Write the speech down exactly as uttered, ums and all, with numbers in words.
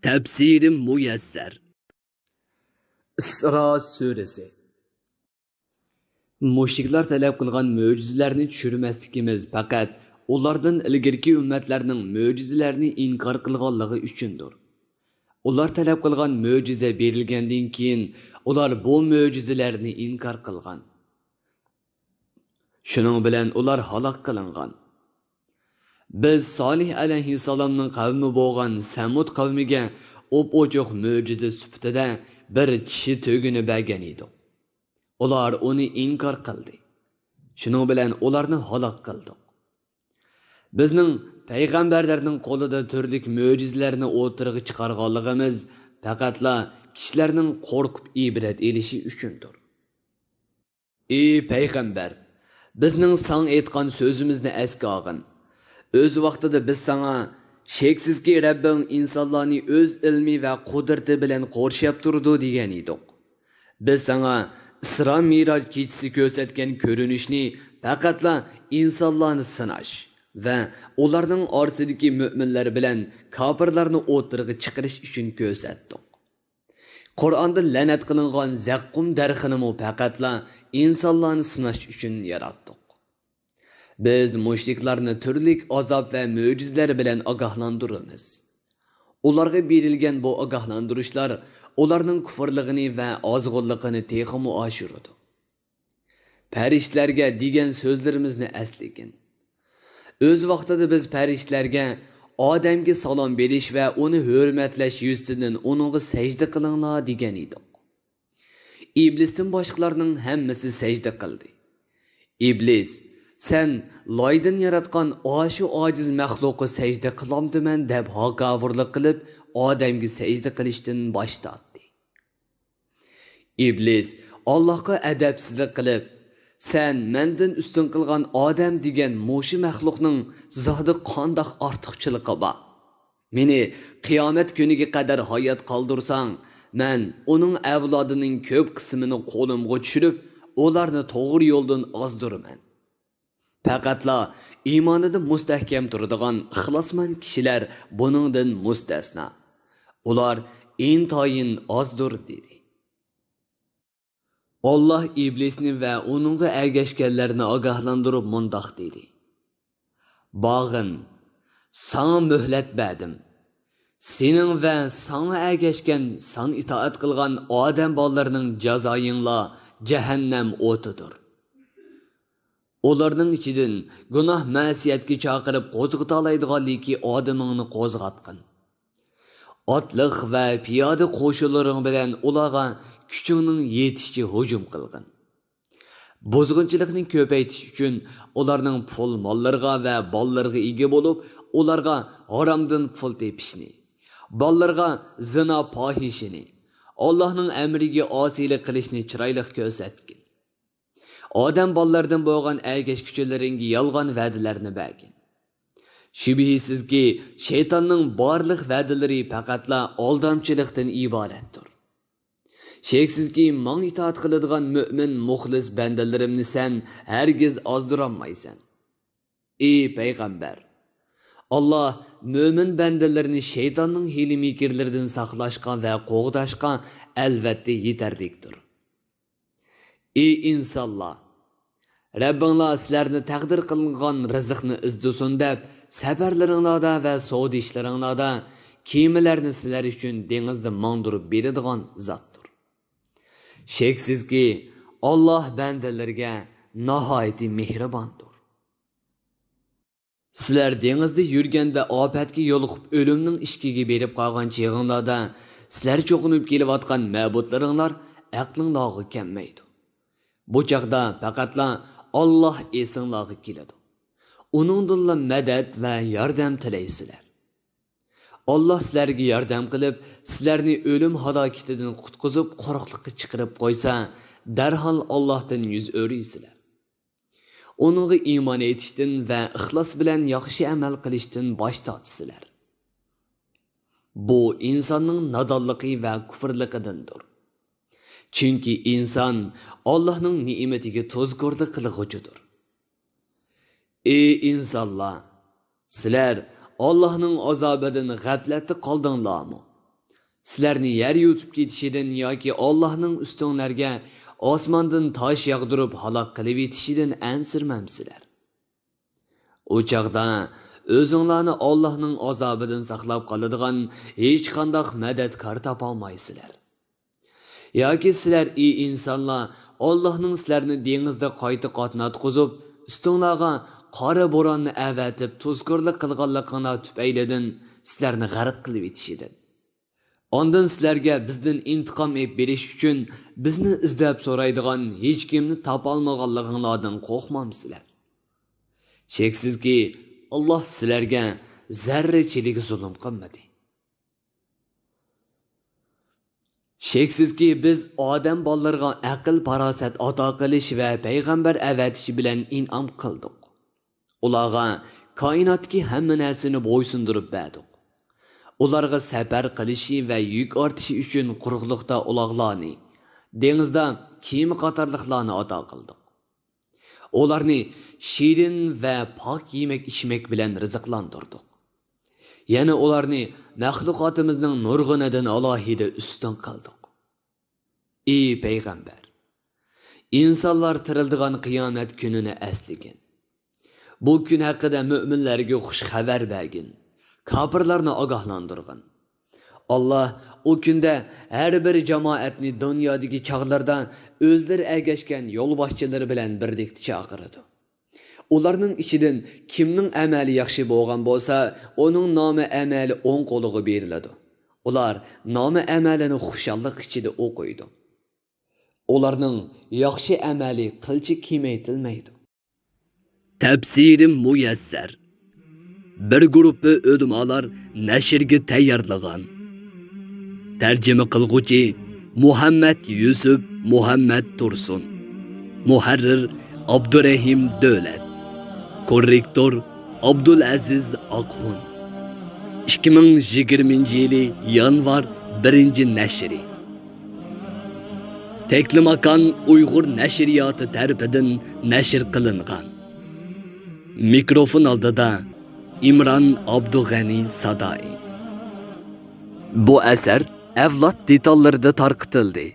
تەپسىرى مۇيەسسەر. ئىسرا سۈرىسى. مۇشرىكلار تەلەپ قىلغان مۆجىزىلەرنى چۈشۈرمەسلىكىمىز پەقەت ئۇلاردىن ئىلگىرىكى ئۈممەتلەرنىڭ مۆجىزىلەرنى ئىنكار قىلغانلىقى ئۈچۈندۇر. ئۇلار تەلەپ قىلغان مۆجىزە بېرىلگەندىن كېيىن، ئۇلار بۇ مۆجىزىلەرنى ئىنكار قىلغان. شۇنىڭ بىلەن ئۇلار ھالاك قىلىنغان. بىز سالىھ ئەلەيھىسسالامنىڭ قەۋمى بولغان سەمۇد قەۋمىگە ئوپئوچۇق مۆجىزە سۈپىتىدە بىر چىشى تۆگىنى بەرگەن ئىدۇق. ئۇلار ئۇنى ئىنكار قىلدى. شۇنىڭ بىلەن ئۇلارنى ھالاك قىلدۇق. بىزنىڭ پەيغەمبەرلەرنىڭ قولىدا تۈرلۈك مۆجىزىلەرنى ئوتتۇرىغا چىقارغانلىقىمىز پەقەتلا كىشىلەرنىڭ قورقۇپ ئىبرەت ئېلىشى ئۈچۈندۇر. ئى پەيغەمبەر، بىزنىڭ ساڭا ئېيتقان سۆزىمىزنى ئەسكە ئالغىن. ئۆز ۋاقتىدا بىز ساڭا، شەكسىزكى، رەببىڭ ئىنسانلارنى ئۆز ئىلمى ۋە قۇدرىتى بىلەن قورشاپ تۇرىدۇ، دېگەن ئىدۇق. بىز ساڭا ئىسرا مىراج كېچىسى كۆرسەتكەن كۆرۈنۈشنى پەقەتلا ئىنسانلارنى سىناش ۋە ئۇلارنىڭ ئارىسىدىكى مۆمىنلەر بىلەن كاپىرلارنى ئوتتۇرىغا چىقىرىش ئۈچۈن كۆرسەتتۇق. قۇرئاندا لەنەت قىلىنغان زەققۇم دەرىخىنىمۇ پەقەتلا ئىنسانلارنى سىناش ئۈچۈن ياراتتۇق. بىز مۇشرىكلارنى تۈرلۈك ئازاب ۋە مۆجىزىلەر بىلەن ئاگاھلاندۇرىمىز. ئۇلارغا بېرىلگەن بۇ ئاگاھلاندۇرۇشلار ئۇلارنىڭ كۇفرلىقىنى ۋە ئازغۇنلۇقىنى تېخىمۇ ئاشۇرىدۇ. پەرىشتىلەرگە دېگەن سۆزلىرىمىزنى ئەسلىگىن. ئۆز ۋاقتىدا بىز پەرىشتىلەرگە ئادەمگە سالام بېرىش ۋە ئۇنى ھۆرمەتلەش يۈزىسىدىن ئۇنىڭغا سەجدە قىلىڭلار دېگەن ئىدۇق. ئىبلىستىن باشقىلارنىڭ ھەممىسى سەجدە قىلدى. ئىبلىس، سەن لايدىن ياراتقان ئاشۇ ئاجىز مەخلۇققا سەجدە قىلامدىمەن دەپ ھاكاۋۇرلۇق قىلىپ، ئادەمگە سەجدە قىلىشتىن باش تارتتى. ئىبلىس ئاللاھقا ئەدەپسىزلىك قىلىپ، سەن مەندىن ئۈستۈن قىلغان ئادەم دېگەن مۇشۇ مەخلۇقنىڭ زادى قانداق ئارتۇقچىلىقى بار؟ مېنى قىيامەت كۈنىگە قەدەر ھايات قالدۇرساڭ، مەن ئۇنىڭ ئەۋلادىنىڭ كۆپ قىسمىنى قولۇمغا چۈشۈرۈپ، ئۇلارنى توغرا يولدىن ئازدۇرىمەن. پەقەتلا ئىمانىدا مۇستەھكەم تۇرىدىغان ئىخلاسمەن كىشىلەر بۇنىڭدىن مۇستەسنا. ئۇلار ئىنتايىن ئازدۇر، دېدى. ئاللاھ ئىبلىسنى ۋە ئۇنىڭغا ئەگەشكەنلەرنى ئاگاھلاندۇرۇپ مۇنداق دېدى: باغىن، ساڭا مۆھلەت بەردىم. سېنىڭ ۋە ساڭا ئەگەشكەن، ساڭا ئىتائەت قىلغان ئادەم بالىلىرىنىڭ جازايىڭلار جەھەننەم ئوتىدۇر. ئۇلارنىڭ ئىچىدىن گۇناھ مەسىيەتكە چاقىرىپ قوزغىتالايدىغانلىكى ئادىمىڭنى قوزغاتقىن. ئاتلىق ۋە پىيادە قوشۇنلىرىڭ بىلەن ئۇلارغا كۈچۈڭنىڭ يېتىشىچە ھۇجۇم قىلغىن. بۇزغۇنچىلىقنى كۆپەيتىش ئۈچۈن ئۇلارنىڭ پۇل ماللىرىغا ۋە بالىلىرىغا ئىگە بولۇپ، ئۇلارغا ھارامدىن پۇل تېپىشنى، بالىلىرىغا زىنا پاھىشىنى، ئاللاھنىڭ ئەمرىگە ئاسىيلىق قىلىشنى چىرايلىق كۆرسەتكىن. ئادەم بالىلىرىدىن بولغان ئەگەشكۈچىلىرىڭگە يالغان ۋەدىلەرنى بەرگىن. شۈبھىسىزكى، شەيتاننىڭ بارلىق ۋەدىلىرى پەقەتلا ئالدامچىلىقتىن ئىبارەتتۇر. شەكسىزكى، ماڭا ئىتائەت قىلىدىغان مۆمىن مۇخلىس بەندىلىرىمنى سەن ھەرگىز ئازدۇرالمايسەن. ئى پەيغەمبەر! ئاللاھ مۆمىن بەندىلىرىنى شەيتاننىڭ ھىيلە-مىكىرلىرىدىن ساقلاشقا ۋە قوغداشقا ئەلۋەتتە يېتەرلىكتۇر. ئى ئىنسانلار! رەببىڭلار سىلەرنى تەقدىر قىلىنغان رىزىقنى ئىزدىسۇن دەپ، سەپەرلىرىڭلاردا ۋە سودا ئىشلىرىڭلاردا كېمىلەرنى سىلەر ئۈچۈن دېڭىزدا ماڭدۇرۇپ بېرىدىغان زاتتۇر. شەكسىزكى، ئاللاھ بەندىلىرىگە ناھايىتى مېھرىباندۇر. سىلەر دېڭىزدا يۈرگەندە ئاپەتكە يولۇقۇپ ئۆلۈمنىڭ ئىشىكىگە بېرىپ قالغان چېغىڭلاردا، سىلەر چوقۇنۇپ كېلىۋاتقان مەبۇدلىرىڭلار ئەقلىڭلارغا كەلمەيدۇ. بۇ چاغدا پەقەتلا ئاللاھ ئېسىڭلارغا كېلىدۇ. ئۇنىڭدىنلا مەدەت ۋە ياردەم تىلەيسىلەر. ئاللاھ سىلەرگە ياردەم قىلىپ، سىلەرنى ئۆلۈم ھالاكىتىدىن قۇتقۇزۇپ، قۇرۇقلۇققا چىقىرىپ قويسا، دەرھال ئاللاھتىن يۈز ئۆرۈيسىلەر. ئۇنىڭغا ئىمان ئېيتىشتىن ۋە ئىخلاس بىلەن ياخشى ئەمەل قىلىشتىن باش تارتىسىلەر. بۇ ئىنساننىڭ نادانلىقى ۋە كۇفرلىقىدىندۇر. چۈنكى ئىنسان ئاللاھنىڭ نېمىتىگە تۇزكورلۇق قىلغۇچىدۇر. ئى ئىنسانلار! سىلەر ئاللاھنىڭ ئازابىدىن غەپلەتتە قالدىڭلارمۇ؟ سىلەرنى يەر يۇتۇپ كېتىشىدىن ياكى ئاللاھنىڭ ئۈستۈڭلارگە ئاسماندىن تاش ياغدۇرۇپ ھالاك قىلىۋېتىشىدىن ئەنسىرىمەمسىلەر؟ ئۇ چاغدا ئۆزۈڭلارنى ئاللاھنىڭ ئازابىدىن ساقلاپ قالىدىغان ھېچقانداق مەدەتكار تاپالمايسىلەر. ياكى سىلەر، ئى ئىنسانلار، ئاللاھنىڭ سىلەرنى دېڭىزدا قايتا قاتناتقۇزۇپ، ئۈستۈڭلارغا قارا بوراننى ئەۋەتىپ توسكۇرلۇق قىلغانلىقىڭلار تۈپەيلىدىن سىلەرنى غەرق قىلىۋېتىشىدىن، ئاندىن سىلەرگە بىزدىن ئىنتىقام ئېلىپ بېرىش ئۈچۈن بىزنى ئىزدەپ سورايدىغان ھېچكىمنى تاپالمىغانلىقىڭلاردىن قورقمامسىلەر؟ شەكسىزكى، ئاللاھ سىلەرگە زەررىچىلىك زۇلۇم قىلمىدى. شەكسىزكى، بىز ئادەم بالىلىرىغا ئەقىل-پاراسەت ئاتا قىلىش ۋە پەيغەمبەر ئەۋەتىش بىلەن ئىنئام قىلدۇق. ئۇلارغا كائىناتتىكى ھەممە نەرسىنى بويسۇندۇرۇپ بەردۇق. ئۇلارغا سەپەر قىلىشى ۋە يۈك ئارتىشى ئۈچۈن قۇرۇقلۇقتا ئۇلاغلارنى، دېڭىزدا كېمە قاتارلىقلارنى ئاتا قىلدۇق. ئۇلارنى شېرىن ۋە پاك يېمەك-ئىچمەك بىلەن رىزىقلاندۇردۇق. يەنە ئۇلارنى مەخلۇقاتىمىزنىڭ نۇرغۇنىدىن ئالاھىدە ئۈستۈن قىلدۇق. ئى پەيغەمبەر! ئىنسانلار تىرىلىدىغان قىيامەت كۈنىنى ئەسلىگىن. بۇ كۈن ھەققىدە مۆمىنلەرگە خۇش خەۋەر بەرگىن، كاپىرلارنى ئاگاھلاندۇرغىن. ئاللاھ ئۇ كۈندە ھەر بىر جامائەتنى دۇنيادىكى چاغلىرىدا ئۆزلىرى ئەگەشكەن يولباشچىلىرى بىلەن بىرلىكتە چاقىرىدۇ. ئۇلارنىڭ ئىچىدىن كىمنىڭ ئەمەلى ياخشى بولغان بولسا، ئۇنىڭ نامە ئەمەلى ئوڭ قولىغا بېرىلىدۇ. ئۇلار نامە ئەمەلىنى خۇشاللىق ئىچىدە ئوقۇيدۇ. ئۇلارنىڭ ياخشى ئەمەلى قىلچە كېمەيتىلمەيدۇ. تەپسىرى مۇيەسسەر. بىر گۇرۇپپا ئۆلىمالار نەشرگە تەييارلىغان. تەرجىمە قىلغۇچى مۇھەممەد يۈسۈپ مۇھەممەد تۇرسۇن. مۇھەررىر ئابدۇرەھىم دۆلەت. كوررېكتور ئابدۇلئەزىز ئاقخۇن. ئىككى مىڭ يىگىرمىنچى يىلى يانۋار بىرىنچى نەشرى. تەكلىماكان ئۇيغۇر نەشرىياتى تەرىپىدىن نەشر قىلىنغان. مىكروفون ئالدىدا ئىمران ئابدۇغەنى سادائى. بۇ ئەسەر ئەۋلاد دېتاللىرىدا تارقىتىلدى.